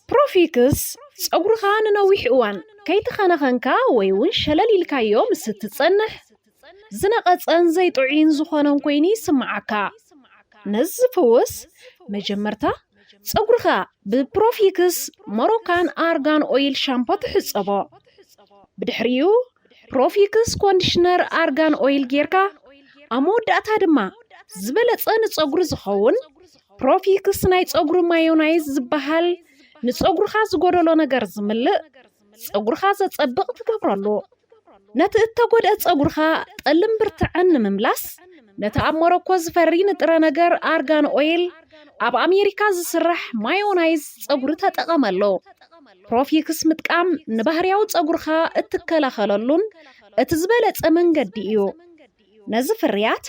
ፕሮፊክስ ጸጉርኻ ንነዊሕ እዋን ከይተኸናኸንካ ወይ እውን ሸለል ኢልካዮ ምስ እትጸንሕ ዝነቐጸን ዘይጥዑይን ዝኾነን ኮይኑ ይስምዓካ። ነዚ ዝፍውስ መጀመርታ ጸጉርኻ ብፕሮፊክስ ሞሮካን ኣርጋን ኦይል ሻምፖ ትሕጸቦ። ብድሕሪኡ ፕሮፊክስ ኮንዲሽነር ኣርጋን ኦይል ጌርካ ኣብ መወዳእታ ድማ ዝበለጸ ንጸጉሪ ዝኸውን ፕሮፊክስ ናይ ጸጉሪ ማዮናይዝ ዝበሃል ንጸጉርኻ ዝጎደሎ ነገር ዝምልእ ጸጉርኻ ዘጸብቕ ትገብረሉ። ነቲ እተጎድአ ጸጉርኻ ጠልን ብርትዐን ንምምላስ ነቲ ኣብ ሞሮኮ ዝፈሪ ንጥረ ነገር ኣርጋን ኦይል ኣብ ኣሜሪካ ዝስራሕ ማዮናይዝ ጸጉሪ ተጠቐመሉ። ፕሮፊክስ ምጥቃም ንባህርያዊ ጸጉርኻ እትከላኸለሉን እቲ ዝበለጸ መንገዲ እዩ። ነዚ ፍርያት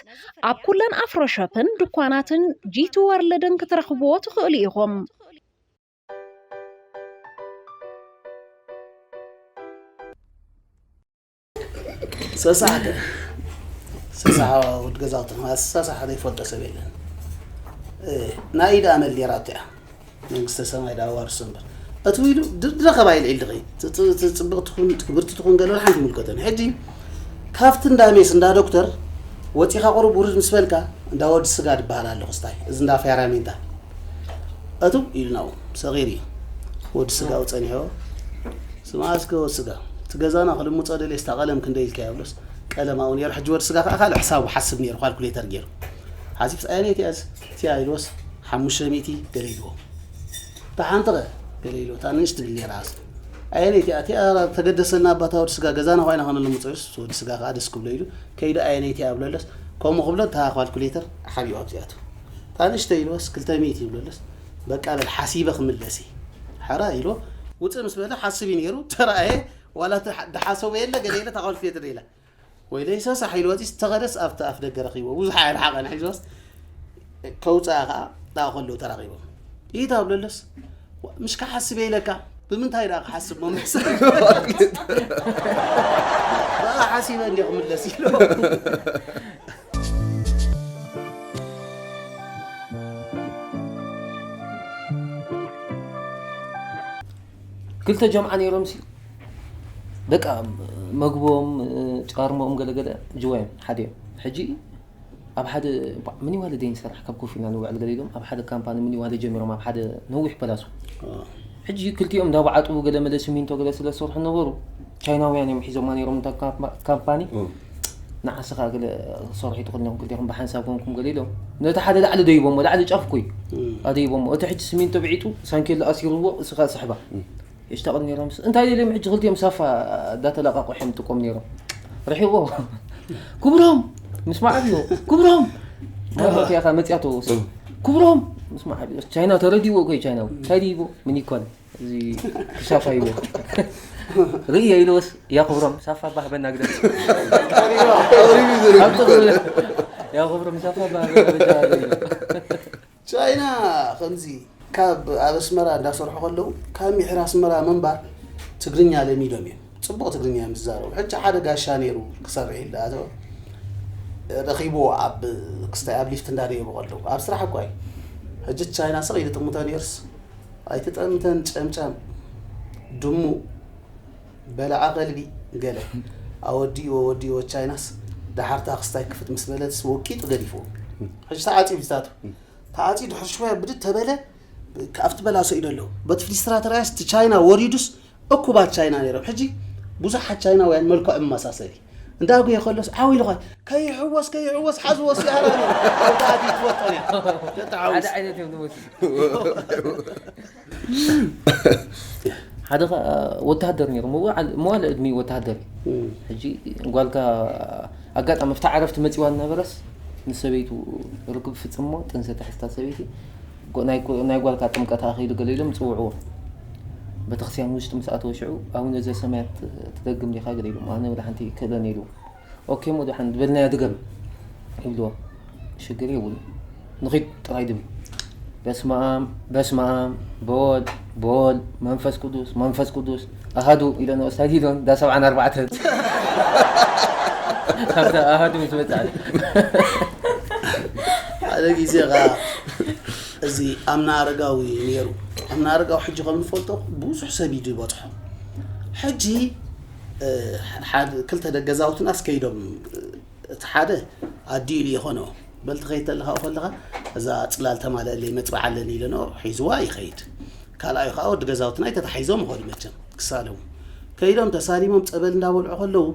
ኣብ ኩለን ኣፍሮሾፕን ድኳናትን ጂቲ ወርልድን ክትረኽብዎ ትኽእሉ ኢኹም። ሰሳሕ ከ ሰሳሕ ወድ ገዛውቲ ሰሳሕ ዘይፈልጦ ሰብ የለን። ናይ ኢድ ኣመል ኔራቶ እያ። መንግስተ ሰማይ ዳ ዋርሶ እምበር እቲ ኢሉ ድረኸባ ኢልዒል ድኸይ ጽብቕቲ ትኹን ክብርቲ ትኹን ገለ ሓንቲ ይምልከተን። ሕጂ ካብቲ እንዳ ሜስ እንዳ ዶክተር ወፂኻ ቁሩብ ውርድ ምስ በልካ እንዳ ወዲ ስጋ ድበሃል ኣሎ ክስታይ እዚ እንዳ ፊያራሚንታ እቱ ኢሉ ናብኡ ሰጊሩ እዩ። ወዲ ስጋ ውፀኒሕዎ ስማ እስከ ወዲ ስጋ እቲ ገዛና ክልምፆ ደልየ ስታ ቀለም ክንደይ ኢልካ ይብሎስ ቀለም ኣብኡ ነይሩ። ሕጂ ወዲ ስጋ ከዓ ካልእ ሕሳቡ ሓስብ ነይሩ ካልኩሌተር ገይሩ ሓሲብስ ኣየነይቲ እያ እቲያ ኢልዎስ ሓሙሽተ ሚእቲ ገለ ኢልዎ። እታ ሓንቲ ኸ ገለ ኢልዎ እታ ንእሽቲ ብል ነይራ ኣስ ኣየነይቲ እያ እቲኣ ተገደሰልና ኣባታ ወዲ ስጋ ገዛና ኮይና ከነልምፆ ኢሉስ ወዲ ስጋ ከዓ ደስ ክብሎ ኢሉ ከይዱ ኣየነይቲ እያ ብለለስ ከምኡ ክብሎ እታ ካልኩሌተር ሓቢኡ ኣብዚኣቱ እታ ንእሽተ ኢልዎስ ክልተ ሚእቲ ይብለለስ በቃ በል ሓሲበ ክምለስ እየ ሓራ ኢልዎ ውፅእ ምስ በለ ሓስብ እዩ ነይሩ ተረኣየ ዋላ ድሓሰቦ የለ ገለ የለ እታ ካልኩሌተር ኢላ ወይለይ ሰሳሕ ኢሉ ወፂ ዝተኸደስ ኣብቲ ኣፍ ደገ ረኺቦ ብዙሕ ኣየልሓቐን ሒዞስ ከውፅኣ ከዓ ጣ ከለዉ ተራኺቦም ኢታ ብለለስ ምሽ ክሓስብ ኢለካ ብምንታይ ደኣ ክሓስብ መመሰ በቃ ሓሲበ እንዲ ክምለስ ኢሎ ክልተ ጀምዓ ነይሮም ሲ በቃ መግቦም ጫርሞም ገለገለ ጅዋዮም ሓደ እዮም ሕጂ ኣብ ሓደ ምኒዋለ ደይ ንሰርሕ ካብ ኮፍ ኢልና ንውዕል ገለ ኢሎም ኣብ ሓደ ካምፓኒ ምኒዋለ ጀሚሮም ኣብ ሓደ ነዊሕ ፐላሱ ሕጂ ክልቲኦም እንዳባዓጡ ገለ መለ ሲሚንቶ ገለ ስለ ዝሰርሑ ነበሩ ቻይናውያን እዮም ሒዞማ ነይሮም እታ ካምፓኒ ንዓስኻ ገለ ክሰርሑ ይትኽእሉ እዮም ክልቲኹም ብሓንሳብ ኮንኩም ገለ ኢሎም ነቲ ሓደ ላዕሊ ደይቦሞ ላዕሊ ጫፍ ኮይ ኣደይቦሞ እቲ ሕጂ ሲሚንቶ ብዒጡ ሳንኬሎ ኣሲርዎ እስኻ ስሕባ የሽታቕል ነይሮም እንታይ ኢሎም ሕጂ ክልቲኦም ሳፋ እንዳተለቃቑ ሕም ጥቆም ነይሮም ርሒዎ ክብሮም ምስ ማዕብዮ ክብሮም ማለትያኻ መፅያቶ ክብሮም ምስ ማዕብዮ ቻይና ተረዲዎ እኮ ቻይናዊ እንታይ ድይቦ ምን ይኮን እዚ ክሻፋ ይዎ ርእየ ኢልወስ ያ ክብሮም ሳፋ ባህበና ግደ ያ ክብሮም ሳፋ ባህበና ቻይና ከምዚ ካብ ኣብ ኣስመራ እንዳሰርሑ ከለዉ ካብ ምሕር ኣስመራ ምንባር ትግርኛ ለሚዶም እዮም። ፅቡቕ ትግርኛ እዮም ዝዛረቡ። ሕጂ ሓደ ጋሻ ነይሩ ክሰርሕ ኢሉ ዝኣተወ ረኺብዎ ኣብ ክስታይ ኣብ ሊፍት እንዳደየቡ ከለዉ ኣብ ስራሕ እኳ እዩ። ሕጂ ቻይና ስቕ ኢሉ ጥምቶ ነይሩስ ኣይትጠምተን ጨምጫም ድሙ በላዓ ከልቢ ገለ ኣወዲእዎ ወዲእዎ ቻይናስ ደሓርታ ክስታይ ክፍት ምስ በለትስ ወቂጡ ገዲፍዎ። ሕጂ ተዓፂ ብዝታቱ ተዓፂ ድሕሪ ሽወያ ብድድ ተበለ ኣብቲ በላሶ ኢዶ ኣለዉ በቲ ፍሊስትራ ተራያስ እቲ ቻይና ወሪዱስ እኩባት ቻይና ነይሮም ሕጂ ብዙሓት ቻይናውያን መልክዖም መሳሰሊ እንዳጉየ ከሎስ ዓው ኢሉ ኸ ከይሕወስ ከይሕወስ ሓዝዎ ሲኣራ ተዓፂ ትወጠን እያ ተተዓወስ ሓደ ዓይነት እዮም ዝመስሉ ሓደ ወተሃደር ነይሩ መዋል ዕድሚ ወተሃደር ሕጂ ጓልካ ኣጋጣሚ ፍታ ዕረፍቲ መፂዋ ነበረስ ምስ ሰበይቱ ርክብ ፍፅሞ ጥንሰ ተሕዝታ ሰበይቲ ናይ ጓልካ ጥምቀት ኣኺሉ ገለ ኢሎም ፅውዕዎ ቤተክርስትያን ውሽጢ ምስ ኣተወ ሽዑ ኣቡነ ዘሰማያት ትደግም ዲኻ ገለ ኢሎም ኣነ ወላ ሓንቲ ክእለን ኢሉ ኦኬ እሞ ደሓን ዝበልናዮ ድገም ይብልዎ ሽግር የብሉ ንኺድ ጥራይ ድም በስመኣም በስመኣም በወልድ በወልድ መንፈስ ቅዱስ መንፈስ ቅዱስ ኣሃዱ ኢለን ወስታይት ኢለን ዳ ሰብዓን ኣርባዕተን ኣብታ ኣሃዱ ምስ መፅኣት ሓደ ግዜ ኸዓ እዚ ኣምና ኣረጋዊ ነይሩ እምነ ኣረጋዊ ሕጂ ከም ንፈልጦ ብዙሕ ሰብ እዩ ዝበፅሖ። ሕጂ ሓደ ክልተ ደገዛውትና ኣስከይዶም፣ እቲ ሓደ ኣዲኡ ኢሉ ይኾኖ፣ በልቲ ከይድ ተለኻ ከለኻ እዛ ፅላል ተማለእለይ መፅባዕ ኣለኒ ኢለኖ ሒዝዋ ይኸይድ። ካልኣዩ ከዓ ወዲ ገዛውትና ተታሒዞም ይኸዱ መቸም ክሳለሙ። ከይዶም ተሳሊሞም ፀበል እንዳበልዑ ከለዉ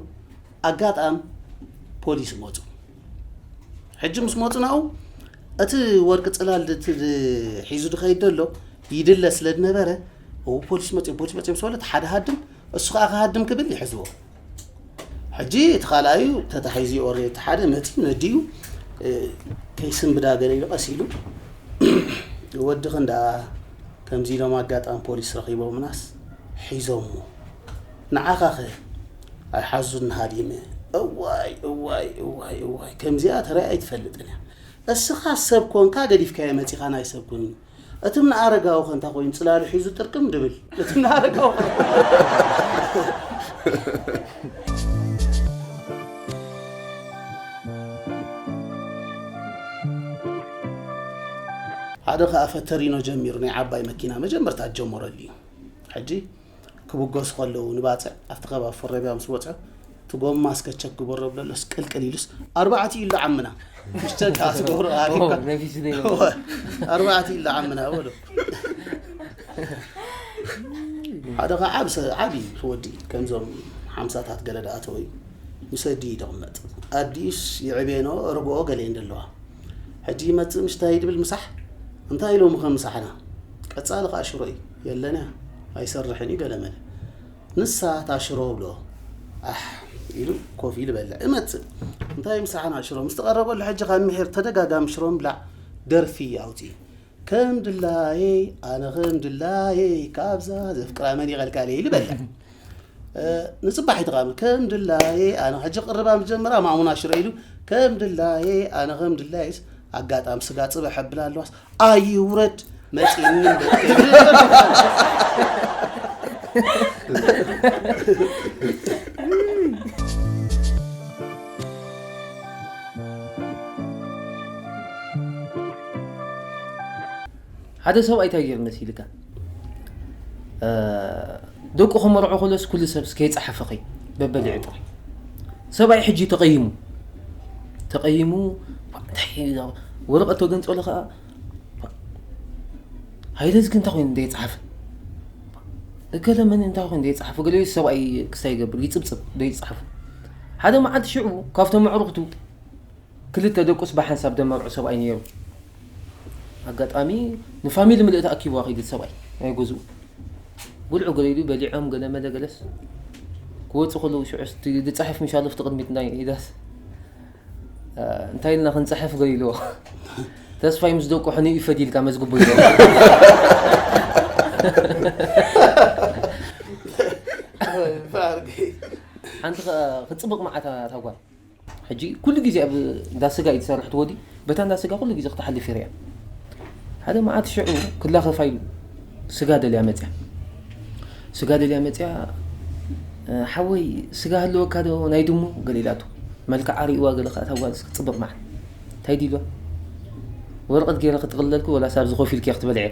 ኣጋጣም ፖሊስ መፁ። ሕጂ ምስ መፁ ናው እቲ ወርቂ ፅላል ድ- ድ- ሒዙ ድኸይድ ደሎ ይድለ ስለ ዝነበረ፣ "ኦ፣ ፖሊስ መፅኦም፣ ፖሊስ መፅኦም" ስበለት ሓደ ሃድም፣ እሱ ከዓ ክሃድም ክብል ይሕዝዎ። ሕጂ እቲ ካልኣዩ ተታሒዙ ኦሬ እቲ ሓደ መፂ ነዲኡ፣ እ፣ ከይስንብዳ ገለ ኢሉ ቀስ ኢሉ፣ "ወድኽን ደኣ ከምዚ ኢሎም ኣጋጣሚ ፖሊስ ረኺቦምናስ ሒዞሞ፣ ንዓኻኸ ኣይሓዙን ሃዲመ?" እዋይ እዋይ እዋይ እዋይ፣ ከምዚኣ ተራይ ኣይትፈልጥን እያ። እስኻ ሰብ ኮንካ ገዲፍካዮ መጺኻ ናይ ሰብ ኩን። እቲ ምንኣረጋዊ ከ እንታይ ኮይኑ ጽላሉ ሒዙ ጥርቅም ድብል? እቲ ምንኣረጋዊ ሓደ ኸኣ ፈተሪኖ ጀሚሩ ናይ ዓባይ መኪና መጀመርታ ጀመረሉ እዩ። ሕጂ ክብገሱ ከለዉ ንባጽዕ ኣብቲ ከባቢ ፈረብያ ምስ በጽሑ፣ እቲ ጎማ እስከ ቸክ ግበሮ ብለሎስ ቅልቅል ኢሉስ፣ "ኣርባዕተ ኢሉ ዓምና፣ ምስ ቸክ ኣትገብሮ ኣሪፍካ፣ ነፊሱ ዶ ይበል? ኣርባዕተ ኢሉ ዓምና" በሎ። ሓደ ኸዓ ዓብ ሰ-፣ ዓቢ ወዲ፣ ከምዞም ሓምሳታት ገለ ደኣ ተወዩ፣ ምስ ኣዲኡ ይቕመጥ። ኣዲኡስ ይዕቤኖ፣ ርግኦ ገለ እንደለዋ። ሕጂ ይመጽእ ምሽታይ ድብል ምሳሕ፣ እንታይ ኢሎምኸ ምሳሕና? ቀጻሊ ኸኣ ሽሮ እዩ፣ የለንያ፣ ኣይሰርሕን እዩ ገለመለ። ንሳ እታ ሽሮ ብሎ፣ ኣሕ ኢሉ ኮፍ ኢሉ በልዕ። እመጽእ፣ እንታይ ምሳሕና ሽሮ? ምስ ተቐረበሉ ሕጂ ካብ ምሒር ተደጋጋሚ ሽሮ ምብላዕ ደርፊ ኣውጺኡ። ከም ድላየይ፣ ኣነ ከም ድላየይ፣ ካብዛ ዘፍቅራ መን ይቐልቃለ ኢሉ በልዕ። እ፣ ንጽባሒቱ ኸኣ ከም ድላየይ፣ ኣነ ሕጂ ቅርባ ምስ ጀመራ ማሙና ሽሮ ኢሉ፣ ከም ድላየይ፣ ኣነ ከም ድላየይስ ኣጋጣሚ ስጋ ጽብሕ ኣብል ኣለዋስ፣ ኣይውረድ መጺእኒ እምበር። ሓደ ሰብኣይ እንታይ ገይሩ መሲልካ? እ፣ ደቁ ከመርዖ ከሎስ ኩሉ ሰብስ ከይጸሓፈ ኸይ በበሊዑ ጥራይ። ሰብኣይ ሕጂ ተቐይሙ። ተቐይሙ፣ እንታይ እዩ እዛ ወረቐት ተገንጸሉ ኸኣ፣ ሃይለዝጊ እንታይ ኮይኑ ዘይጸሓፈ? እከለ መን እንታይ ኮይኑ ዘይጸሓፈ? ገለ ሰብኣይ ክስታይ ይገብር፣ ይጽብጽብ፣ ዘይጸሓፉ። ሓደ መዓልቲ ሽዑ ካብቶም ኣዕሩኽቱ ክልተ ደቁስ ብሓንሳብ ደመርዑ ሰብኣይ ነይሩ። ኣጋጣሚ ንፋሚሊ ምልእቲ ኣኪብዋ ከይዱ ሰብኣይ ናይ ገዝኡ። ብልዑ ገለ ኢሉ በሊዖም ገለ መለ ገለስ ክወፁ ከለዉ ሽዑስ እቲ ዝፀሕፍ ምሻሉ ኣብቲ ቅድሚት ናይ ኢዳስ፣ እ፣ እንታይ ኢልና ክንፅሕፍ ገለ ኢልዎ። ተስፋይ ምስ ደቁ ሕኒኡ ይፈድ ኢልካ መዝግቦ ኢልዎ። ሓንቲ ኸ-፣ ክፅብቕ መዓት እታ ጓል። ሕጂ ኩሉ ግዜ ኣብ እንዳ ስጋ እዩ ትሰርሕ ትወዲ፣ በታ እንዳ ስጋ ኩሉ ግዜ ክትሓልፍ ይርያ። ሓደ መዓት ሽዑ ክላኸፋ ኢሉ ስጋ ደልያ መጽያ። ስጋ ደልያ መጽያ፣ "እ፣ ሓወይ ስጋ ህልወካ ዶ ናይ ድሙ?" ገለ ኢላቶ። መልክዓ ርእይዋ ገለ ከኣ እታ ጓል እስኪ ጽብቕ መዓት። እንታይ ድልዋ? "ወረቐት ገይረ ክትቕለልኩ ወላስ ኣብዚ ኮፍ ኢልኪ ክትበልዒ?"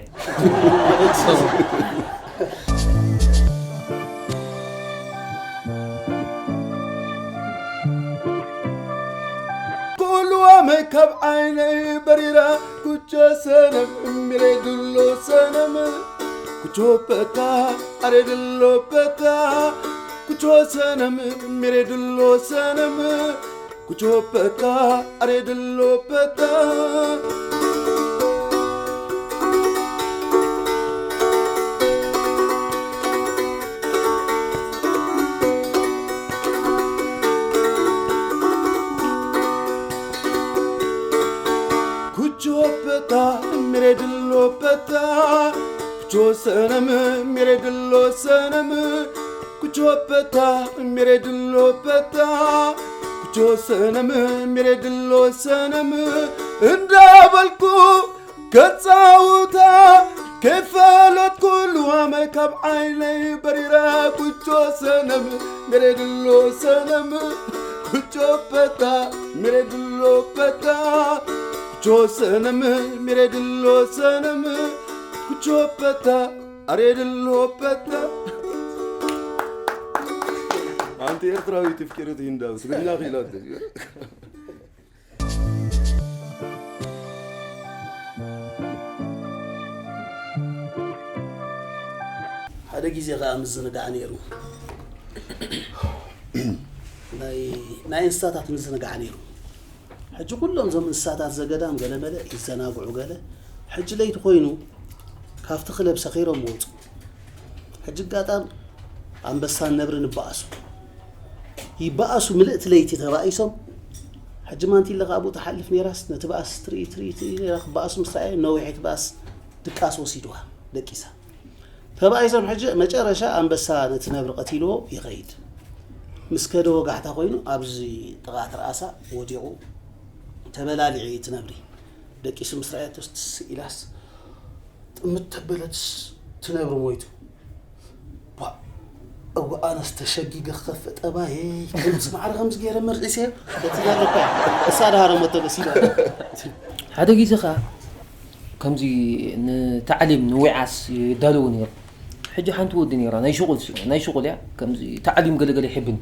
ኩልዋ መካብ ዓይነይ በሪራ ኩቸ ሰነም ሚሬ ድሎ ሰነም ኩቾ በታ ኣሬ ድሎ በታ ኩቾ ሰነም ሚሬ ድሎ ሰነም ኩቾ በታ ኣሬ ድሎ በታ ኩቾ በታ ሚሬ ድሎ በታ ኩቾ ሰነም ሚሬ ድሎ ሰነም ኩቾ በታ ሚሬ ድሎ በታ ኩቾ ሰነም ሚሬ ድሎ ሰነም እንዳበልኩ ከጻውታ ከይፈለጥኩ ልዋመ ካብ ዓይነይ በሪራ ኩቾ ሰነም ሚሬ ድሎ ሰነም ኩቾ በታ ሚሬ ድሎ በታ ኩቾ ሰነም ሚሬ ድሎ ሰነም ኩቾ ሆበታ ኣሬድል ሆበታ። ኣንቲ ኤርትራዊት ፍቅርት ይንዳው ትግርኛ ክኢላ። ሓደ ግዜ ከኣ ምዝንጋዕ ነይሩ። ናይ ናይ እንስሳታት ምዝንጋዕ ነይሩ። ሕጂ ኩሎም እዞም እንስሳታት ዘገዳም ገለ መለ ይዘናግዑ ገለ። ሕጂ ለይቲ ኮይኑ ካብቲ ክለብ ሰኺሮም ወጹ። ሕጂ ኣጋጣም ኣንበሳን ነብርን ይበኣሱ። ይበኣሱ ምልእቲ ለይቲ ተባኢሶም። ሕጂ ማንቲለ ካብኡ ትሓልፍ ነይራስ ነቲ ባእስ ትርኢ ትርኢ ትርኢ ነይራ። ክበኣሱ ምስ ረኣየ ነዊሕ ኣይትበኣስ ድቃስ ወሲድዋ ደቂሳ። ተባኢሶም ሕጂ መጨረሻ ኣንበሳ ነቲ ነብሪ ቀቲልዎ ይኸይድ። ምስ ከደ ወጋሕታ ኮይኑ ኣብዚ ጥቓ ትርኣሳ ወዲቑ ተበላሊዑ እዩ እቲ ነብሪ። ደቂሱ ምስ ረኣየቶስ ትስ ኢላስ ጥምት ተበለትስ እቲ ነብሪ ሞይቱ። ቧእ! እወ ኣነስ ተሸጊገ ክኸፍእ ጠባየይ ከምዚ ማዕረ ከምዚ ገይረ መርዒሰዮ። በቲ ነብሪ እኳ እሳ ደሃረመቶ መሲላ። ሓደ ግዜ ኸኣ ከምዚ ንታዕሊም ንዊዓስ ይዳለዉ ነይሩ። ሕጂ ሓንቲ ወዲ ነይራ፣ ናይ ሽቑል ሲ-፣ ናይ ሽቑል እያ። ከምዚ ታዕሊም ገለ ገለ ይሕብን።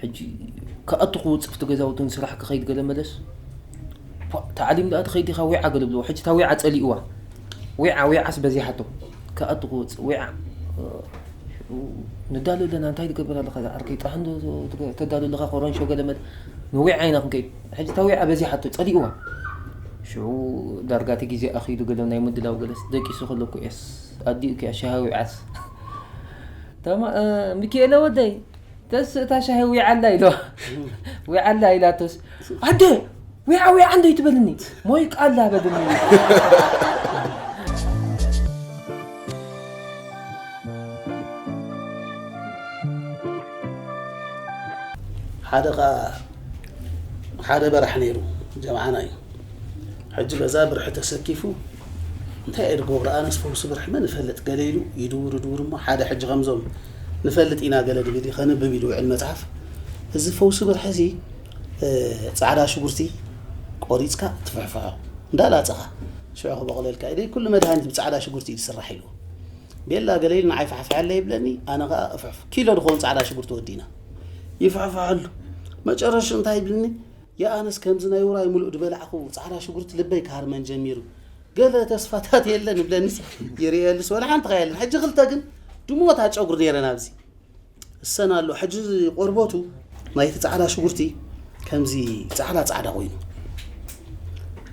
ሕጂ ክኣቱ ክወጽእ ኣብቲ ገዛውቲ ንስራሕ ክኸይድ ገለ መለስ። ፖ፣ ታዕሊም ደኣ ትኸይድ ዲኻ ዊዓ ገለ ብልዎ። ሕጂ እታ ዊዓ ጸሊእዋ። ዊዓ፣ ዊዓስ በዚሓቶ። ክኣቱ ክወጽእ ዊዓ። ንዳሎ ኣለና፣ እንታይ ትገብር ኣለኻ? ዝዓርከይ፣ ጥራሕን ዶ ተዳሎ ኣለኻ? ኮረንሾ ገለ መለ ንዊዓ ኢና ክንከይድ። ሕጂ እታ ዊዓ በዚሓቶ፣ ጸሊእዋ። ሽዑ ዳርጋ እቲ ግዜ ኣኺሉ ገለ ናይ ምድላው ገለስ ደቂሱ ከሎ እኮ እየስ ኣዲኡ እኮ እያ ሻሂ ዊዓስ። ተማ-፣ እ፣ ሚኪኤለ ወደይ፣ ተስ እታ ሻሂ ዊዓ ኣላ ኢለዋ። ዊዓ ኣላ ኢላቶስ፣ ኣደ፣ ዊዓ ዊዓ እንዶ ይትበልኒ፣ ሞይ ቃላ በልኒ። ሓደ ኸኣ ሓደ በራሕ ነይሩ፣ ጀምዓና እዩ። ሕጂ በዛ ብርሒ ተሰኪፉ፣ እንታይ እየ ዝገብሮ? ኣነስ ፈውሲ ብርሒ መን እፈልጥ? ገለ ኢሉ ይድውር ይድውር እሞ፣ ሓደ ሕጂ ከምዞም ንፈልጥ ኢና ገለ ዝብል እዩ፣ ከንብብ ኢሉ ውዕል መጽሓፍ። እዚ ፈውሲ ብርሒ እዚ፣ እ፣ ጻዕዳ ሽጉርቲ ቆሪጽካ ትፍሕፍሖ፣ እንዳላጸኻ ሽዑ ክበቕለልካ እዩ። ደይ ኩሉ መድሃኒት ብጻዕዳ ሽጉርቲ እዩ ዝስራሕ ኢሉ። ቤላ ገለ ኢሉ ንዓይ ፋሕፍሐለይ ይብለኒ፣ ኣነ ኸኣ እፍሕፍ። ኪሎ ዝኾን ጻዕዳ ሽጉርቲ ወዲና። ይፍሕፍሐሉ። መጨረሽኡ እንታይ ይብልኒ? የኣነስ ከምዚ ናይ ውራይ ምሉእ ዝበላዕኹ ጻዕዳ ሽጉርቲ ልበይ ክሃርመን ጀሚሩ። ገለ ተስፋታት የለን ይብለኒስ ይርእየልስ ወላ ሓንቲ ኸ የለን። ሕጂ ክልተ ግን ድሙቓት ጨጉሪ ነይረን ኣብዚ። እሰን ኣሎ። ሕጂ ቆርበቱ ናይቲ ጻዕዳ ሽጉርቲ ከምዚ ጻዕዳ ጻዕዳ ኮይኑ፣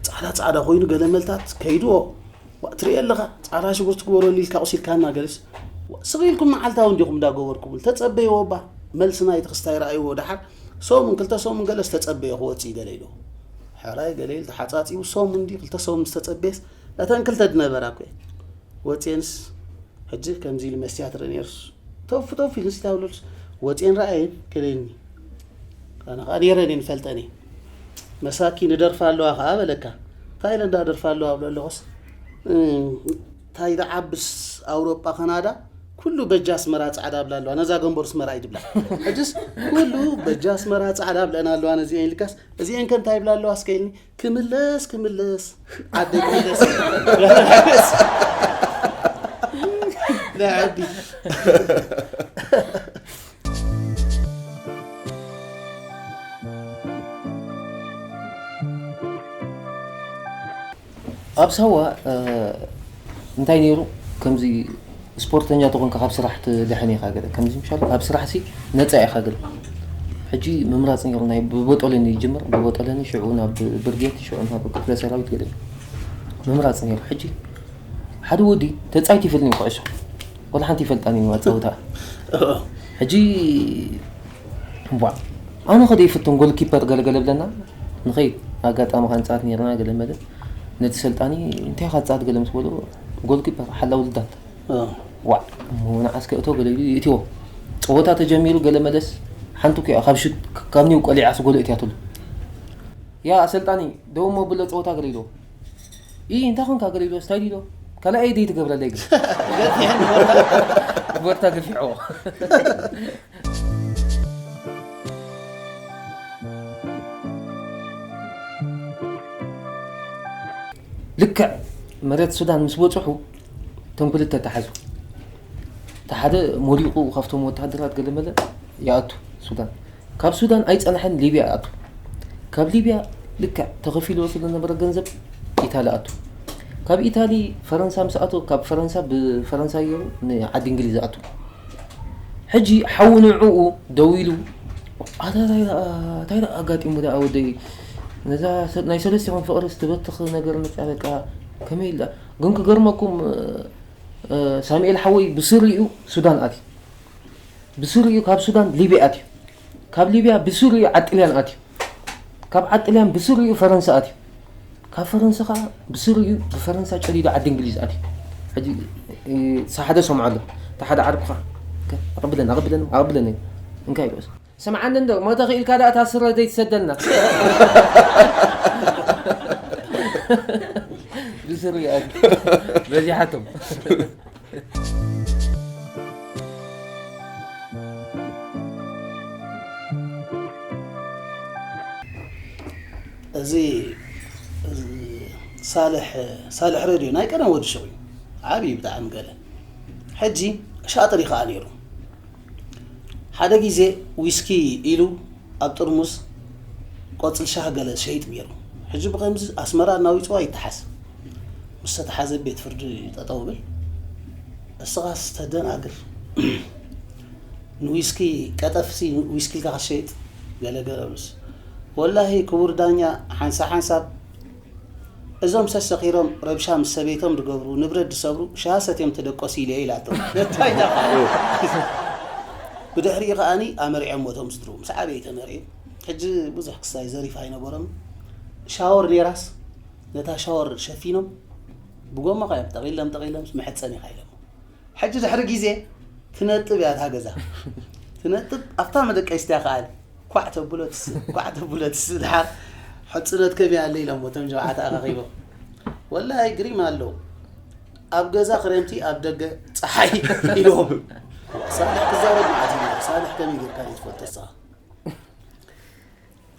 ጻዕዳ ጻዕዳ ኮይኑ ገለ መልታት ከይድዎ። ዋ፣ ትርኢ ኣለኻ፣ ጻዕዳ ሽጉርቲ ግበረሉ ኢልካ ቁሲልካና ገለስ። ዋ፣ ስቕ ኢልኩም መዓልታዊ እንዲኹም እንዳገበርኩምሉ። ተጸበይዎ እባ። መልሲ ናይቲ ክስታይ ረኣይዎ። ደሓር ሰሙን ክልተ ሰሙን ገለስ ተጸበዮ ክወጽእ ገለ ኢሉ። ሕራይ ገለ ኢሉ ተሓጻጺቡ ሰሙን እንዲ ክልተ ሰሙን ምስ ተጸበየስ፣ እተን ክልተ ዝነበራ እኮ እየን። ወጽየንስ ሕጂ ከምዚ ኢሉ መስትያት ርኢ ነይሩስ፣ ተፉ ተፉ ኢሉ ንስቲ ኣብለሉስ፣ ወጽየን ረኣየን ከደኒ። ኣነ ኸኣ ነይረን እየን ፈልጠን እየ። መሳኪን ይደርፋ ኣለዋ ኸኣ በለካ። እንታይ ኢለ እንዳ ደርፋ ኣለዋ ኣብሎ ኣለኹስ፣ እ፣ እንታይ ዝዓብስ ኣውሮጳ ካናዳ ኩሉ በጃ ኣስመራ ጻዕዳ ኣብላ ኣለዋ። ነዛ ገንበሩ ኣስመራ እዩ ድብላ። ሕጅስ ኩሉ በጃ ኣስመራ ጻዕዳ ኣብለና ኣለዋ። ነዚኤን ኢልካስ እዚኤን ከ እንታይ ይብላ ኣለዋ እስከ ኢልኒ። ክምለስ፣ ክምለስ። ዓደይ ክምለስ። ናይ ዓዲ። ኣብ ሳዋ፣ እ፣ እንታይ ነይሩ? ከምዚ ስፖርተኛ ተኾንካ ካብ ስራሕ ትድሕን ኢኻ ገለ። ከምዚ ምሻል ኣብ ስራሕሲ ነጻ ኢኻ ገለ። ሕጂ ምምራጽ ነይሩ፣ ናይ ብቦጦለኒ ይጅምር፣ ብቦጦለኒ ሽዑ ናብ ብርጌድ፣ ሽዑ ናብ ክፍለ ሰራዊት ገለ ምምራጽ ነይሩ። ሕጂ ሓደ ወዲ ተጻይት ይፈልኒ ኩዕሾ። ወላ ሓንቲ ይፈልጣኒ እዩ ኣጻውታ። ሕጂ እምቧ፣ ኣነ ኸደ ይፍትን ጎል ኪፐር ገለ ገለ ብለና። ንኸይድ ኣጋጣሚ ኻንጻት ነይርና ገለ መለ። ነቲ ሰልጣኒ እንታይ ኻንጻት ገለ ምስ በሎ ጎል ኪፐር ሓላው ልዳት። እ። ዋዕ፣ እሞ ንዓስ ከእቶ ገለ ኢሉ ይእትዎ። ጸወታ ተጀሚሩ ገለ መለስ ሓንቲ እኮ እያ ካብ ሹት ካብ ኒው ቀሊዓስ ጎል እትያትሉ። ያ ኣሰልጣኒ ደው እሞ ብሎ ጸወታ ገለ ኢልዎ። ኢ እንታይ ኾንካ ገለ ኢልዎ ስታይ ኢልዎ። ካልኣይ ደይ ትገብረለይ ግን። ገፊሕኒ ቦርታ። ቦርታ ገፊሕዎ። ልክዕ መሬት ሱዳን ምስ በጽሑ እቶም ክልተ ተሓዙ። እቲ ሓደ ሞሊቑ ካብቶም ወተሃደራት ገለመለ ይኣቱ ሱዳን። ካብ ሱዳን ኣይጸንሐን፣ ሊብያ ይኣቱ። ካብ ሊብያ ልክዕ ተኸፊልዎ ስለ ዝነበረ ገንዘብ ኢታሊ ኣቱ። ካብ ኢታሊ ፈረንሳ ምስ ኣቶ፣ ካብ ፈረንሳ ብፈረንሳ ገይሩ ንዓዲ እንግሊዝ ኣቱ። ሕጂ ሓዉ ንዕኡ ደዊሉ፣ ኣታ ታይ ደኣ፣ ታይ ደኣ ኣጋጢሙ ደኣ ወደይ? ነዛ ሰ-፣ ናይ ሰለስቲኹም ፍቕሪ ስትበትኽ ነገር መጽያ በቃ ከመይ ኢላ? ግን ክገርመኩም፣ እ፣ ሳሙኤል ሓወይ ብስሪኡ ሱዳን ኣትዩ። ብስሪኡ ካብ ሱዳን ሊብያ ኣትዩ። ካብ ሊብያ ብስሪኡ ዓጥልያን ኣትዩ። ካብ ዓጥልያን ብስሪኡ ፈረንሳ ኣትዩ። ካብ ፈረንሳ ኸዓ ብስሪኡ ብፈረንሳ ጨዲዱ ዓዲ እንግሊዝ ኣትዩ። ሕጂ፣ እ፣ ሳሓደ ሰምዖ ኣሎ። እታ ሓደ ዓርኩኻ፣ ከ-፣ ኣቐብለኒ፣ ኣቐብለኒ፣ ኣቐብለኒ። እንታይ ኢልዎስ? ስምዓኒ እንዶ፣ ሞተ ኽኢልካ ደኣ እታ ስረ ዘይትሰደልና። ብስሪኡ ኣትዩ። በዚሓቶም። እዚ፣ እዚ ሳልሕ፣ ሳልሕ ሬድዮ ናይ ቀደም ወዲ ሹቕ እዩ። ዓብዪ ብጣዕሚ ገለ። ሕጂ ሻጥር እዩ ኸዓ ነይሩ። ሓደ ግዜ ዊስኪ ኢሉ ኣብ ጥርሙዝ ቆጽሊ ሻሂ ገለ ሸይጥ ነይሩ። ሕጂ ብኸምዚ ኣስመራ እናዊጽዋ ይተሓዝ። ምስ ተተሓዘ ቤት ፍርዲ ጠጠው ብል። እስኻስ ተደናግር። ንዊስኪ ቀጠፍሲ ዊስኪ ኢልካ ክትሸይጥ ገለ ገለ ምስ ወላሂ ክቡር ዳኛ ሓንሳ ሓንሳብ እዞም ሰሰኺሮም ረብሻ ምስ ሰበይቶም ድገብሩ ንብረት ድሰብሩ ሻሃ ሰትዮም ተደቆሱ ኢለ ኢላቶ። ነታይ ደኣ ብድሕሪኡ ከኣኒ ኣመሪዖም ሞቶም ስድሩ ምስ ዓበይ ተመሪዑ። ሕጂ ብዙሕ ክሳይ ዘሪፍ ኣይነበሮም። ሻወር ኔራስ ነታ ሻወር ሸፊኖም ብጎማ ኸዮም ጠቒሎም ጠቒሎም ምስ መሐፀኒ ኸኢሎም። ሕጂ ድሕሪ ግዜ ትነጥብ እያ እታ ገዛ። ትነጥብ ኣብታ መደቀስቲ እያ ከኣል ኳዕ ተብሎ ትስእ ኳዕ ተብሎ ትስእ ድሓር ሕፅነት ከመይ ኣለ ኢሎሞ እቶም ጀምዓት ኣኻኺቦም። ወላሂ ግሪም ኣለዉ። ኣብ ገዛ ክረምቲ ኣብ ደገ ፀሓይ ኢሎም። ሳልሕ ክዛረብ መዓት እዩ። ሳልሕ ከመይ ጌርካ ድዩ ትፈልጦ ንስኻ?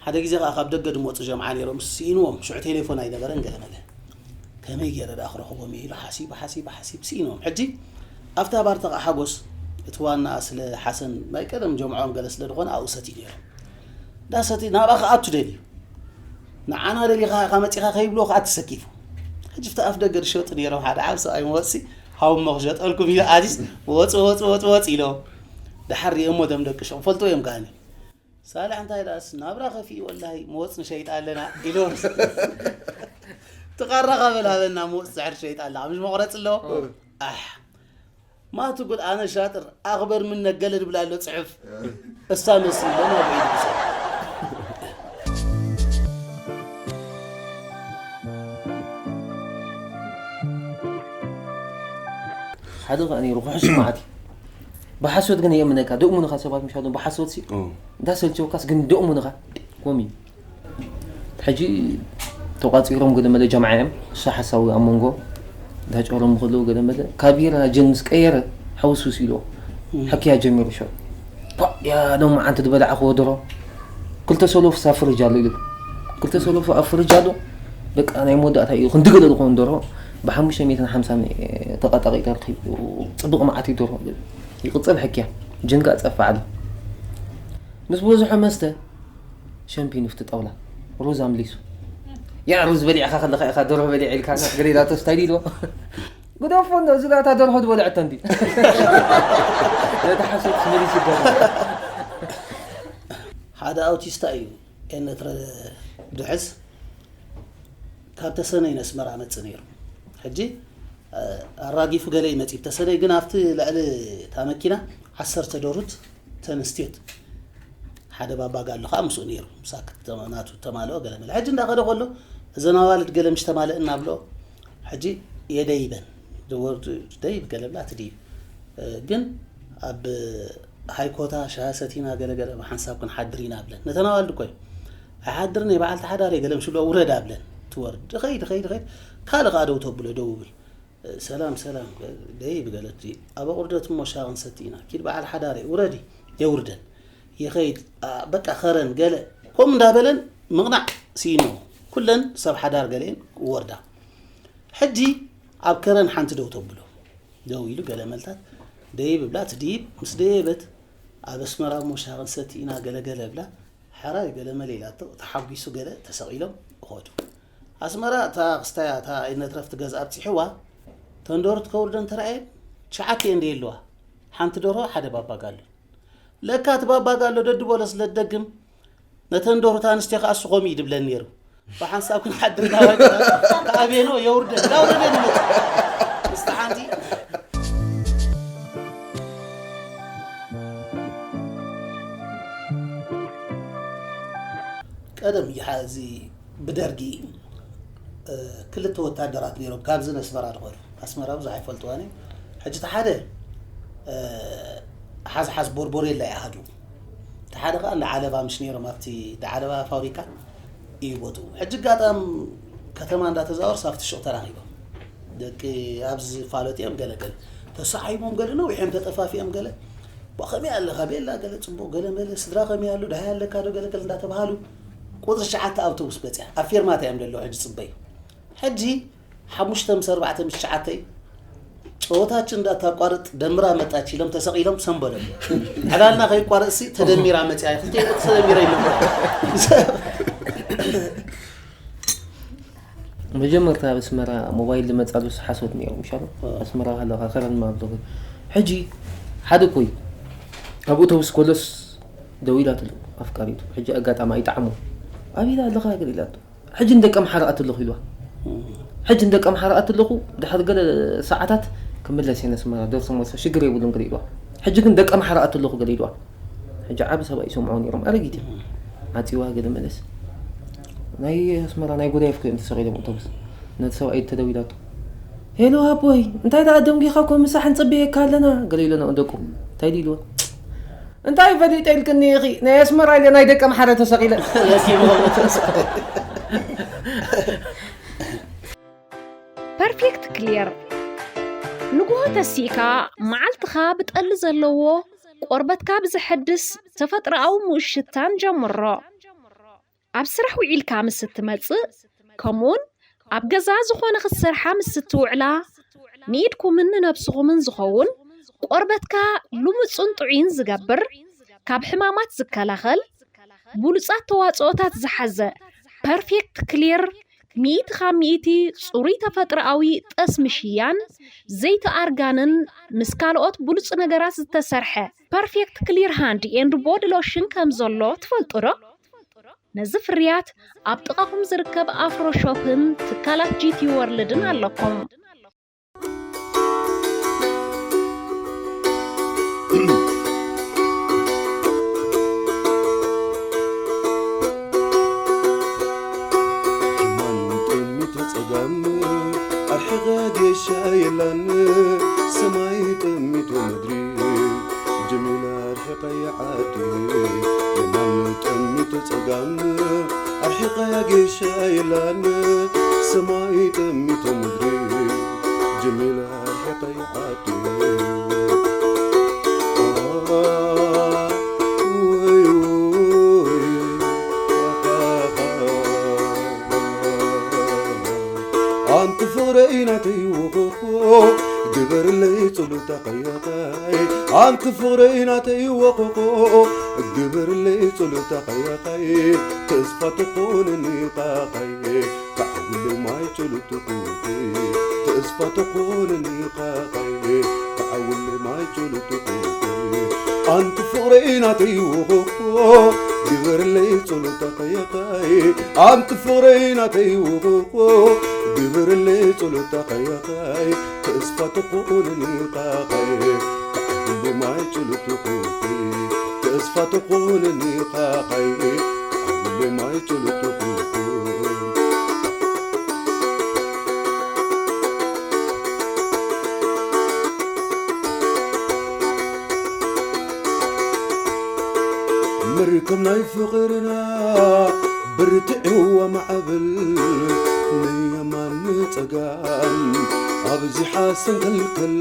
ሓደ ግዜ ከዓ ካብ ደገ ድመፁ ጀምዓ ነይሮም ስኢንዎም ሽዑ ቴሌፎን ኣይነበረን ገለ መለ ከመይ ገይረ ደኣ ክረኽቦም እየ ኢሉ ሓሲቡ ሓሲቡ ሓሲቡ ስኢንዎም ሕጂ ኣብታ ባር ተቃ ሓጎስ እቲ ዋና ስለ ሓሰን ናይ ቀደም ጀምዖም ገለ ስለ ዝኾነ ኣብኡ ሰትዩ ነይሩ እንዳሰትዩ ናብኣ ክኣቱ ደልዩ ንዓና ደሊኻ ኢኻ መፂኻ ከይብልዎ ከዓ ተሰኪፉ ሕጂ ፍቲ ኣፍ ደገ ዝሸጡ ነይሮም ሓደ ዓብ ሰብኣይ መወፅሲ ሃውሞ ክሸጠልኩም ኢሉ ኣዚዝ ወፂ ወፂ ወፂ ወፂ ኢሎም ደሓር ሪኦሞ እቶም ደቂ ሸቕ ፈልጥዎ እዮም ከዓኒ ሳልሕ እንታይ ደኣስ ናብራ ከፊኡ ወላሂ መወፅ ንሸይጣ ኣለና ኢሉ ትቐረኻ በላበና መወፅ ዝሕር ሸይጣ ኣለኻ ምሽ መቑረፂ ኣለዎ ኣሕ ማትጉል ኣነ ሻጥር ኣኽበር ምን ነገለ ድብል ኣሎ ፅሑፍ እሳ መስሎ ናብ ኢድ ብሰ ሓደ ኸዓ ነይሩ ክሕሱ መዓት እዩ ብሓሶት ግን የእምነካ ደእሙንኻ ሰባት ምሻሉ ብሓሶት ሲ እንዳሰልቸውካስ ግን ደእሙንኻ ኮም እዩ ሕጂ ተቋፂሮም ገለ መለ ጀምዓ እዮም እሱ ሓሳዊ ኣብ መንጎ እንዳጨሮም ከለዉ ገለ መለ ካቢራ ጀን ምስ ቀየረ ሓውሱስ ኢልዎ ሕክያ ጀሚሩ ሸው ያ ሎም መዓንቲ ዝበላዕኽዎ ድሮ ክልተ ሰሎፍ ሳ ፍርጅ ኣሎ ኢሉ ክልተ ሰሎፍ ኣብ ፍርጅ ኣሎ በቃ ናይ መወዳእታ እዩ ክንዲ ገለ ዝኾኑ ደርሆ ብሓሙሽተ ሚእትን ሓምሳን ተቐጣቒጠ ረኺቡ ጽቡቕ መዓት እዩ ደርሆ ይቕጽል ሕክያ ጅንጋ ጸፍዕ ኣሎ ምስ በዝሖ መስተ ሸምፒን ፍቲ ጣውላ ሩዝ ኣምሊሱ ያ ሩዝ በሊዕኻ ከለኻ ኢኻ ደርሆ በሊዕ ኢልካ ገሌላ ተስታይ ኢልዎ ግደፎ እንዶ እዚ ዳታ ደርሆ ዝበልዐቶ እንዲ ነቲ ሓሶት መሊሱ ይገርም ሓደ ኣውቲስታ እዩ ኤነትረ ድሕዝ ካብ ተሰነይ ነስመራ መጽእ ነይሩ ሕጂ ኣራጊፉ ገለ ይመጽእ ተሰነይ ግን ኣብቲ ልዕሊ እታ መኪና ዓሰርተ ዶሩት ተንስትዮት ሓደ ባባ ጋሎ ከዓ ምስኡ ነይሩ ምሳ ናቱ ተማልኦ ገለ መለ ሕጂ እንዳኸደ ከሎ እዘን ኣዋልድ ገለ ምሽ ተማልእ እናብሎ ሕጂ የደይበን ደይብ ገለ ብላ ትድይብ ግን ኣብ ሃይኮታ ሻሂ ሰቲና ገለ ገለ ብሓንሳብ ክንሓድር ኢና ብለን ነተን ኣዋልድ እኮ እዩ ኣይሓድርን እየ በዓልቲ ሓዳር እየ ገለ ምሽ ብሎ ውረዳ ብለን ትወርድ ድኸይድ ድኸይድ ድኸይድ ካልእ ከዓ ደው ተብሎ ደው ብል ሰላም ሰላም ደይ ብገለት ኣብ ኣቑርደት እሞ ሻሂ ክንሰቲ ኢና ኪድ በዓል ሓዳር እየ ውረዲ የውርደን ይኸይድ በቃ ኸረን ገለ ከምኡ እንዳበለን ምቕናዕ ስኢንዎ ኩለን ሰብ ሓዳር ገለየን ክወርዳ ሕጂ ኣብ ከረን ሓንቲ ደው ተብሎ ደው ኢሉ ገለ መልታት ደይብ ብላ ትድይብ። ምስ ደየበት ኣብ ኣስመራ እሞ ሻሂ ክንሰቲ ኢና ገለገለ ብላ፣ ሕራይ ገለ መለ ኢላቶ ተሓጒሱ ገለ ተሰቒሎም ይኸዱ። ኣስመራ እታ ክስታያ እታ ኣይነት ረፍቲ ገዝኣ ኣብፂሕዋ፣ ተንደርቱ ከውርደን ተራእየን ትሽዓተ እየን ደየለዋ፣ ሓንቲ ደርሆ ሓደ ባባ ጋሎን። ለካ እቲ ባባ ጋሎ ደድበሎ ስለ ትደግም ነተን ደርሁት ኣንስትዮ ከኣ እሱ ከምኡ እዩ ድብለን ነይሩ። ብሓንሳብ ክንሓድር ናባይ ክኣቤኖ የውርደን እናውረደ ንመጽእ። ምስቲ ሓንቲ ቀደም ይሓ እዚ ብደርጊ ክልተ ወታደራት ነይሮም ካብዚ ነስመራ ድኸዱ ኣስመራ ብዙሕ ኣይፈልጥዋን እዮም። ሕጂ እቲ ሓደ ሓዝሓዝ ቦርቦሬላ ይኣሃዱ፣ እቲ ሓደ ከዓ እንዳ ዓለባ ምሽ ነይሮም ኣብቲ እንዳ ዓለባ ፋብሪካ እዩ ቦትኡ። ሕጂ ኣጋጣም ከተማ እንዳተዛወርስ ኣብቲ ሽቕ ተራኺቦም ደቂ ኣብዚ ፋለጥ እዮም ገለገለ ተሳሒቦም ገለ ነዊሖም ተጠፋፊኦም ገለ ባ ከመይ ኣለኻ ቤላ ገለ ፅቡቕ ገለ መለ ስድራ ከመይ ኣሎ ደሃይ ኣለካ ዶ ገለገለ እንዳተባሃሉ ቁፅሪ ትሽዓተ ኣውቶቡስ በፂያ ኣብ ፌርማታ እዮም ዘለዉ ሕጂ ፅበዩ። ሕጂ ሓሙሽተ ምስ ኣርባዕተ ምስ ትሽዓተ እዩ። ጨወታችን እንዳታቋርጥ ደምራ መጣች ኢሎም ተሰቒሎም ሰንበሎም። ዕላልና ከይቋረጽሲ ተደሚራ መጽያ ክልተ ተደሚረ ኢሎም። መጀመርታ ኣብ ኣስመራ ሞባይል ዝመፃሉ ሓሶት ነይሩ ምሻሉ ኣስመራ ከለካ ከረን ማብሎ ሕጂ ሓደ ኮይ ኣብ ኣውቶቡስ ኮለስ ደው ኢላትሉ ኣፍቃሪቱ ሕጂ ኣጋጣሚ ኣይጣዕሙ ኣበይ ኣለኻ ገለ ኢላቶ ሕጂ ንደቂ ኣምሓራ ኣትለኹ ኢልዋ ሕጂ ንደቂ ኣምሓራ ኣትለኹ ድሕሪ ገለ ሰዓታት ክምለስ እየ ነስመራ ደርሶ መልሶ ሽግር የብሉን ገለ ኢልዋ ሕጂ ግን ደቂ ኣምሓራ ኣትለኹ ገለ ኢልዋ ሕጂ ዓቢ ሰብኣይ ይሰምዖ ነይሮም ኣረጊት እዮም ዓፂዋ ገለ መለስ ናይ ኣስመራ ናይ ጎዳይፍ እዮም ተሰቒሎም ኣውቶቡስ ነቲ ሰብኣይ ተደዊላቶ ሄሎ ኣቦይ እንታይ ደኣ ደንጊኻ እኮ ምሳሕ ንፅበየካ ኣለና ገለ ኢሎና ደቁ እንታይ ኢልዎ እንታይ ፈሊጠ ኢልክኒ ኢኺ ናይ ኣስመራ ኢለ ናይ ደቂ ኣምሓራ ተሰቒለ ፐርፌክት ክሊር ንግሆ ተሲእካ መዓልትኻ ብጠሊ ዘለዎ ቆርበትካ ብዘሐድስ ተፈጥሮኣዊ ምኡት ሽታን ጀምሮ ኣብ ስራሕ ውዒልካ ምስ እትመጽእ ከምኡውን ኣብ ገዛ ዝኾነ ክትሰርሓ ምስ እትውዕላ ንኢድኩምን ንነብስኹምን ዝኸውን ቆርበትካ ልሙጽን ጥዑይን ዝገብር ካብ ሕማማት ዝከላኸል ብሉጻት ተዋጽኦታት ዝሓዘ ፐርፌክት ክሊር ሚእቲ ካብ ሚእቲ ጽሩይ ተፈጥሮኣዊ ጠስሚ ሽያን ዘይቲ ኣርጋንን ምስ ካልኦት ብሉጽ ነገራት ዝተሰርሐ ፐርፌክት ክሊር ሃንድ ኤንድ ቦዲ ሎሽን ከም ዘሎ ትፈልጡ ዶ? ነዚ ፍርያት ኣብ ጥቓኹም ዝርከብ ኣፍሮ ሾፕን ትካላት ጂቲ ወርልድን ኣለኩም። የማን ጠሚቱ ጸጋም ኣርሒቐ ጌሻ የላን ሰማይ ጠሚቱ ምድሪ ጀሚላ ኣርሒቐያ ዓዲ የማን ጠሚቱ ጸጋም ኣርሒቐያ ጌሻ የላን ሰማይ ጠሚቱ ምድሪ ጀሚላ ኣርሒቐያ ዓዲ ኣንቲ ፍቕረይ ናተይ ወኾኾ ግበርለይ ጸሎታ ቀየኸይ ኣንቲ ፍቕረይ ናተይ ወኾኾ ግበርለይ ጸሎታ ቀየኸይ ተስፋ ትኾነኒ ቃኸይ ካዕጉለይ ማይ ጸሎቱ ቁኸይ ተስፋ ትኾነኒ ቃኸይ ካዕጉለይ ማይ ጸሎቱ ቁኸይ ኣንቲ ፍቕረይ ናተይ ወኾኾ ግበርለይ ጸሎታ ቀየኸይ ኣንቲ ፍቕረይ ናተይ ወኾኾ ግበርለይ ጸሎታ ቀየኸይ ተስፋ ትኾነኒ ቃኸይ ካዕጉለይ ማይ ጸሎቱ ቁኸይ ተስፋ ትኾነኒ ቃኸይ ካዕጉለይ ማይ ጸሎቱ ቁኸይ መርከብ ናይ ፍቕርና ብርትዕዋ ማዕበል ንየማን ንጸጋም ኣብዚሓ ሰንከልከል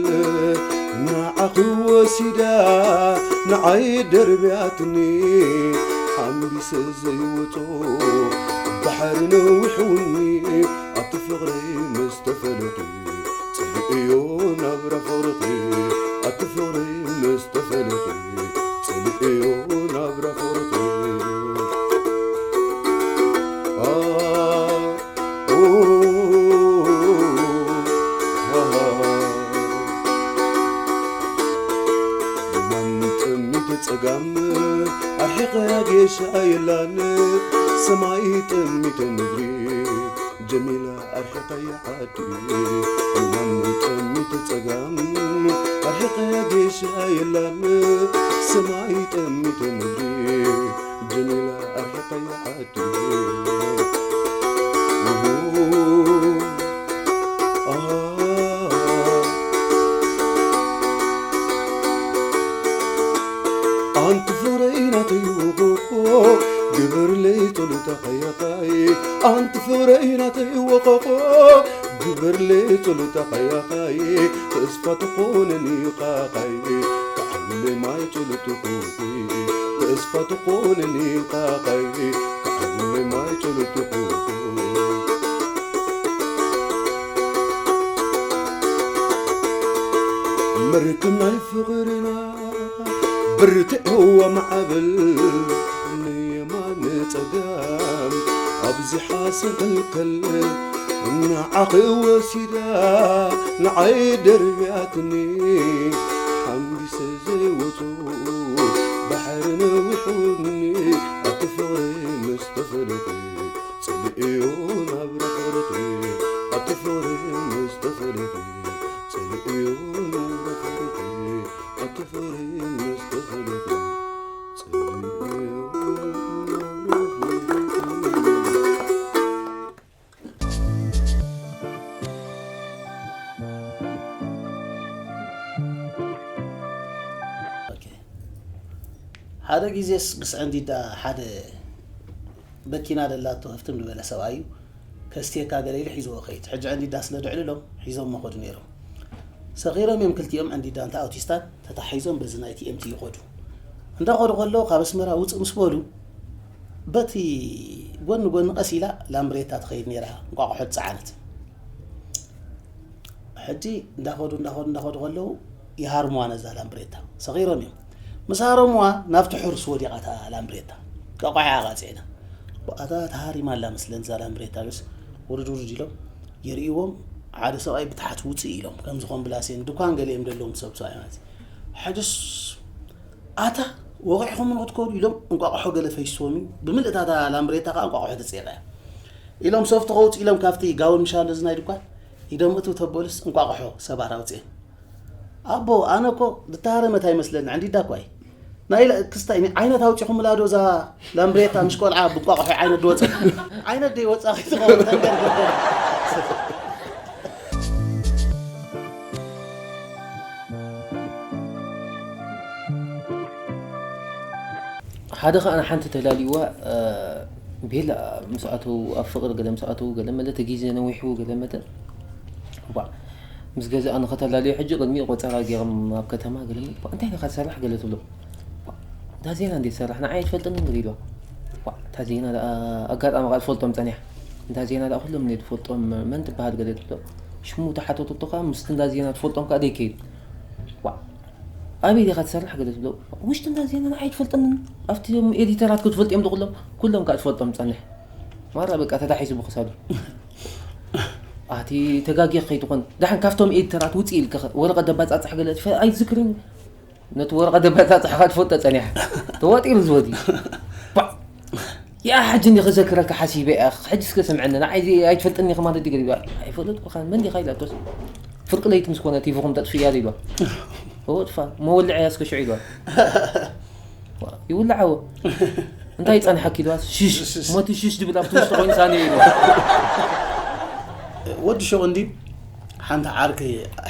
ንዓኺ ወሲዳ ንዓይ ደርብያትኒ ሓምቢሰ ዘይወጾ ባሕሪ ነዊሕውኒ ኣብቲ ፍቕረይ ምስ ተፈለጡ ጽልእዮ ናብራ ፍቕርኺ ኣቲ ፍቕሪ ምስ ተፈለኺ ጽልእዮ ናብራ ፍቕርኺ ኣ ኡ ኣ የማን ጥሚት ጸጋም ኣርሒቐ ጌሻ የላን ሰማይ ጥሚት ምድሪ ጀሚላ ኣርሒቐያ ዓዲ የማን ጥሚት ጸጋም ኣርሒቐያ ጌሻ የላን ሰማይ ጥሚት ምድሪ ጀሚላ ኣርሒቐያ ዓዲ ኣንቲ ፍቕረይ ናተይ ወኾኾ ግበርለይ ጸሎታ ኸያኻይ ኣንቲ ፍቕረይ ናተይ ወኾኾ ግበርለይ ጸሎታ ኸያኻይ ተስፋ ትኾነኒ ኻኻይ ክዓብለይ ማይ ጸሎት ኾኾይ ተስፋ ትኾነኒ ኻኻይ ክዓብለይ ማይ ጸሎት ኾኾይ መርክብ ናይ ፍቕርና ብርትዕዋ ማዕበል ንየማን ንጸጋም ኣብዚሓ ሰንከልከል ንዓኺ ወሲዳ ንዓይ ደርብያትኒ ሓምቢሰ ዘይወጹ ባሕሪ ነዊሑኒ ኣቲ ፍቕሪ ምስ ተፈለጠ ጽልእዮ ናብራ ፍቕርኺ ኣቲ ፍቕሪ ምስ ተፈለጠ ጽልእዮ ናብራ ፍቕርኺ ኣቲ ፍቕሪ ምስ ተፈለጠ ጽልእዮ ናብራ ፍቕርኺ ሓደ ግዜስ ምስ ዕንዲዳ ሓደ በኪና ደላቶ ህፍትም ዝበለ ሰብኣይ እዩ ከስትየካ ገለ ኢሉ ሒዝዎ ከይድ። ሕጂ ዕንዲዳ ስለ ድዕልሎም ሒዞሞ ከዱ ነይሮም። ሰኺሮም እዮም ክልቲኦም ዕንዲዳን እታ ኣውቲስታን ተታሒዞም በዚ ናይ ቲኤምቲ ይኸዱ። እንዳኸዱ ከለዉ ካብ ኣስመራ ውፅእ ምስ በሉ በቲ ጎኒ ጎኒ ቀስ ኢላ ላምብሬታ ትኸይድ ነይራ እንቋቑሖ ዝፀዓነት። ሕጂ እንዳኸዱ እንዳኸዱ እንዳኸዱ ከለዉ ይሃርሙዋ ነዛ ላምብሬታ ሰኺሮም እዮም ምስ ሃረሙዋ ናብቲ ሕሩስ ወዲቓ እታ ላምብሬታ ቃቋሕ ኣቓፂዕና ኣታ ተሃሪማ ኣላ መስለን እዛ ላምብሬታ ኢሎምስ ውርድ ውርድ ኢሎም ይርእይዎም ሓደ ሰብኣይ ብታሕቲ ውፅእ ኢሎም ከም ዝኾን ብላሴን ድኳን ገሊኦም ዘለዎም ሰብ ሰብኣይ ማለት እዩ ሕጅስ ኣታ ወቒዕኹም ንክትከዱ ኢሎም እንቋቑሖ ገለ ፈይስዎም እዩ ብምልእታ እታ ላምብሬታ ከዓ እንቋቑሖ ተፀይቐ እያ ኢሎም ሶፍቲ ከውፅእ ኢሎም ካብቲ ጋውን ምሻሎ ዝናይ ድኳን ኢዶም እትው ተበሉስ እንቋቑሖ ሰባር ኣውፅኤ ኣቦ ኣነ እኮ ድተሃረመት ኣይመስለኒ ዕንዲዳ እኳ እዩ ናይ ክስታይ ዓይነት ኣውፂኹምላ ዶ እዛ ላምብሬታ ምሽ ቆልዓ ብቋቑሖ ዓይነት ድወፀ ዓይነት ደይ ወፃኺ ትኸውን ተንገር ገበር ሓደ ከዓ ሓንቲ ተላልይዋ ቤላ ምስ ኣተው ኣብ ፍቅሪ ገለ ምስ ኣተው ገለ መለ እቲ ግዜ ነዊሑ ገለ መለ ዋ ምስ ገዛኣ ንኸተላልዮ ሕጂ ቅድሚኡ ቆፀራ ገይሮም ኣብ ከተማ ገለ መለ እንታይ ኢኻ ትሰርሕ ገለ ትብሎ እታ ዜና እንዴ ትሰርሕ ንዓይ ትፈልጥኒ እንግዲ ኢልዋ እታ ዜና ኣጋጣሚ ከዓ ትፈልጦም ፀኒሓ እንታ ዜና ደኣ ኩሎም እንዴ ትፈልጦም መን ትበሃል ገለ ትብሎ ሽሙ ተሓተቱ ከዓ ምስቲ እንዳ ዜና ትፈልጦም ከዓ ደይከይድ ኣበይ ዲኻ ትሰርሕ ገለ ትብሎ ውሽጢ እንዳ ዜና ንዓይ ትፈልጥንን ኣብቲ ኤዲተራት ክትፈልጥ እዮም ዝቕሎም ኩሎም ከዓ ትፈልጦም ትጸንሕ ማራ በቃ ተታሒዙ ብክሳዱ ኣቲ ተጋጊ ከይትኾን ዳሕን ካብቶም ኤዲተራት ውፅእ ኢልካ ወረቐት ደባፃፅሕ ገለ ኣይትዝክርን ነቲ ወረቐት ደባፃፅሕኻ ትፈልጦ ፀኒሕ ተዋጢሩ ዝወዲ ያ ሕጂ እንዲ ክዘክረካ ሓሲበ እያ ሕጂ እስከ ስምዐኒ ንዓይ ኣይትፈልጥኒ ኢኻ ማለት ድዩ ገሪባ ኣይፈለጥኩኻን መን ዲኻ ኢላቶስ ፍርቂ ለይቲ ምስ ኮነ ቲቪኹም ተጥፍእያ ኢልዋ እወ ጥፋ መወልዐያ እስከ ሽዑ ኢልዋ ይውልዓዎ እንታይ ይፀንሓኪ ኢልዋ ሽሽ ሞቲ ሽሽ ድብል ኣብቲ ውሽጢ ኮይኑ ሳኒ ኢልዋ ወዲ ሹቕ እንዲ ሓንቲ ዓርኪ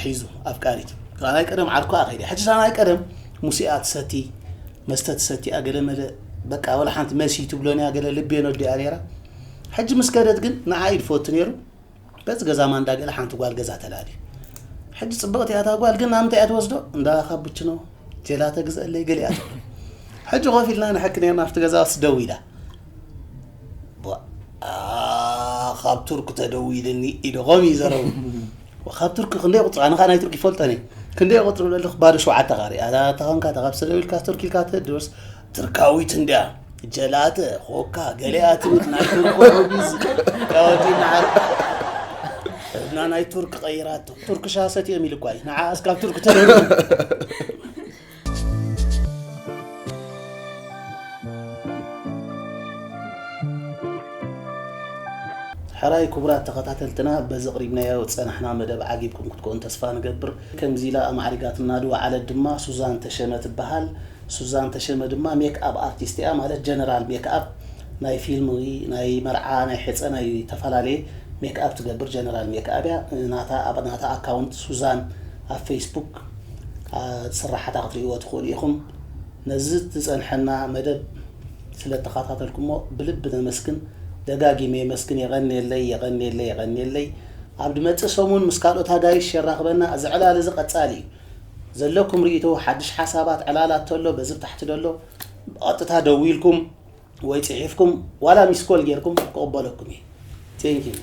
ሒዙ ኣፍቃሪት ናይ ቀደም ዓርኩ ኣኸይደ ሕጂ ናይ ቀደም ሙሲኣ ትሰቲ መስተ ትሰቲኣ ገለ መለ በቃ ወላ ሓንቲ መሲ ትብሎን እያ ገለ ልቤ ነዲኣ ነይራ ሕጂ ምስ ከደት ግን ንዓ እዩ ድፈቱ ነይሩ በዚ ገዛ ማንዳ ገለ ሓንቲ ጓል ገዛ ተላልዩ ሕጂ ፅብቕቲ እያ እታ ጓል ግን ናምንታይ እያ ትወስዶ እንዳ ካብ ብችኖ ጀላተ ግዘአለይ ገለ እያ ትብሎ ሕጂ ኮፍ ኢልና ንሕኪ ነርና ኣብቲ ገዛ ስ ደው ኢላ ካብ ቱርክ ተደዊልኒ ኢሉ ኾም እዩ ዘረቡ ካብ ቱርኪ ክንደይ ቁፅር ኣነ ከዓ ናይ ቱርኪ ይፈልጠን እየ። ክንደይ ቁፅር ብለልክ ባዶ ሸውዓተ ቃሪ ኣታ ተኸንካ ተካብ ሰደው ኢልካ ቱርኪ ኢልካ ትድርስ ትርካዊት እንድያ ጀላተ ኮካ ገለያ ትብል ናይ ቱርክ ኦቢዝ ያወዲ ናዓር እና ናይ ቱርክ ቀይራቶ ቱርክ ሻሰት እዮም ኢልኳይ ንዓ እስካብ ቱርክ ተደሩ ሕራይ ክቡራት ተኸታተልትና በዚ ቅሪብናዮ ዝፀናሕና መደብ ዓጊብኩም ክትኮኑ ተስፋ ንገብር። ከምዚ ኢላ ኣማዕሪጋትና ዝወዓለት ድማ ሱዛን ተሸመ ትበሃል። ሱዛን ተሸመ ድማ ሜክ ኣፕ ኣርቲስት እያ ማለት ጀነራል ሜክ ኣፕ ናይ ፊልም ናይ መርዓ ናይ ሕፀ ናይ ዝተፈላለየ ሜክ ኣፕ ትገብር ጀነራል ሜክ ኣፕ እያ። ናታ ኣብ ናታ ኣካውንት ሱዛን ኣብ ፌስቡክ ስራሓታ ክትርእይዎ ትኽእሉ ኢኹም። ነዚ ዝፀንሐና መደብ ስለ ተኸታተልኩሞ ብልቢ ነመስግን። ደጋጊመ የመስግን። የቐንየለይ የቐንየለይ የቐንየለይ። ኣብ ድመፅእ ሰሙን ምስ ካልኦት ኣጋይሽ የራኽበና። እዚ ዕላል እዚ ቀፃሊ እዩ። ዘለኩም ርእይቶ፣ ሓድሽ ሓሳባት፣ ዕላላት ተሎ በዚ ብታሕቲ ደሎ ብቐጥታ ደዊልኩም ወይ ፅሒፍኩም ዋላ ሚስኮል ጌርኩም ክቕበለኩም እዩ። ቴንኪዩ።